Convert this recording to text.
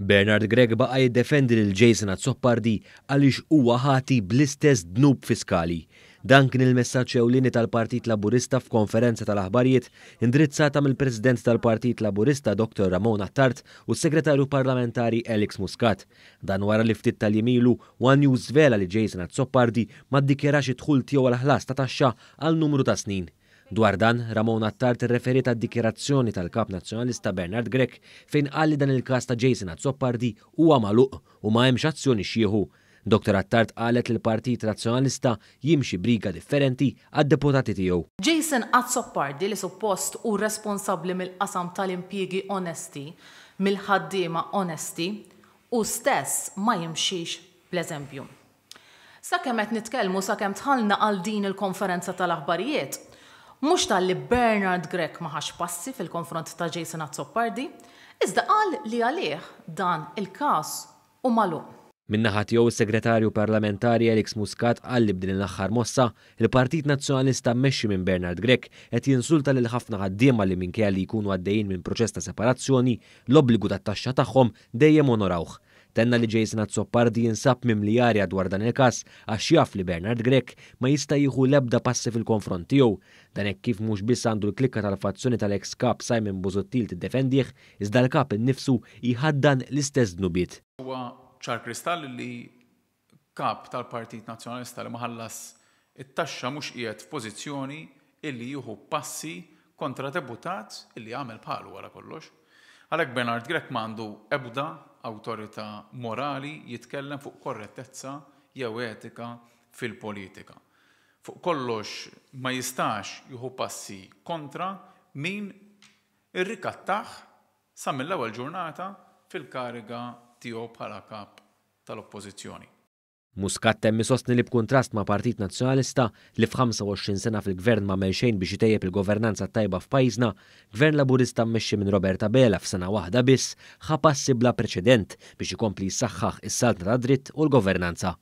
Bernard Grech baqa' jiddefendi lil Jason Azzopardi għaliex huwa ħati bl-istess dnub fiskali. Dan kien il-messaġġ ewlieni tal-Partit Laburista f'konferenza tal-aħbarijiet indirizzata mill-President tal-Partit Laburista Dottor Ramon Attard u s-Segretarju Parlamentari Alex Muscat. Dan wara li ftit tal-jiem ilu one News żvela li Jason Azzopardi ma ddikjarax id-dħul tiegħu għall-ħlas ta' taxxa għal numru ta' snin. Dwar dan, Ramona Attard irreferiet għad-dikjarazzjoni tal-Kap Nazzjonalista Bernard Grech fejn qal li dan il-każ ta' Jason Azzopardi huwa magħluq u ma hemmx azzjoni x'jieħu. Dottor Attard qalet li l-Partit Nazzjonalista jimxi b'riga differenti għad-deputati tiegħu. Jason Azzopardi li suppost hu responsabbli mill-qasam tal-impjiegi onesti, mill-ħaddiema onesti, hu stess ma jimxix bl-eżempju. Sakemm qed nitkellmu, sakemm dħalna għal din il-konferenza tal-aħbarijiet, mhux talli Bernard Grech ma ħax passi fil-konfront ta' Jason Azzopardi, iżda qal li għalih dan il-każ hu magħluq. Min-naħa tiegħu s-Segretarju Parlamentari Alex Muscat qal li b'din l-aħħar mossa, il-Partit Nazzjonalista mmexxi minn Bernard Grech qed jinsulta lil ħafna ħaddiema li minkejja li jkunu għaddejjin minn proċess ta' separazzjoni, l-obbligu tat-taxxa tagħhom dejjem onorawh. Tenna li Jason Azzopardi jinsab mimli arja dwar dan il-każ għax jaf li Bernard Grech ma jista' jieħu l-ebda passi fil-konfront tiegħu. Dan hekk kif mhux biss għandu l-klikka tal-fazzjoni tal-eks Kap Simon Busuttil tiddefendih, iżda l-Kap innifsu jħaddan l-istess dnubiet. Huwa ċar kristall li Kap tal-Partit Nazzjonalista li ma ħallas it-taxxa mhux qiegħed f'pożizzjoni illi jieħu passi kontra deputat illi għamel bħalu wara kollox. Għalhekk Bernard Grech ma għandu ebda awtorità morali jitkellem fuq korrettezza jew etika fil-politika. Fuq kollox ma jistax jieħu passi kontra min irrikattah sa mill-ewwel ġurnata fil-kariga tiegħu bħala Kap tal-Oppożizzjoni. Muscat temm isostni li b'kuntrast ma' Partit Nazzjonalista li f'25 sena fil-Gvern m'għamel xejn biex itejjeb il-governanza t-tajba f'pajjiżna, Gvern Laburista mmexxi minn Robert Abela f'sena waħda biss ħa passi bla preċedent biex ikompli jsaħħaħ is-saltna tad-dritt u l-governanza.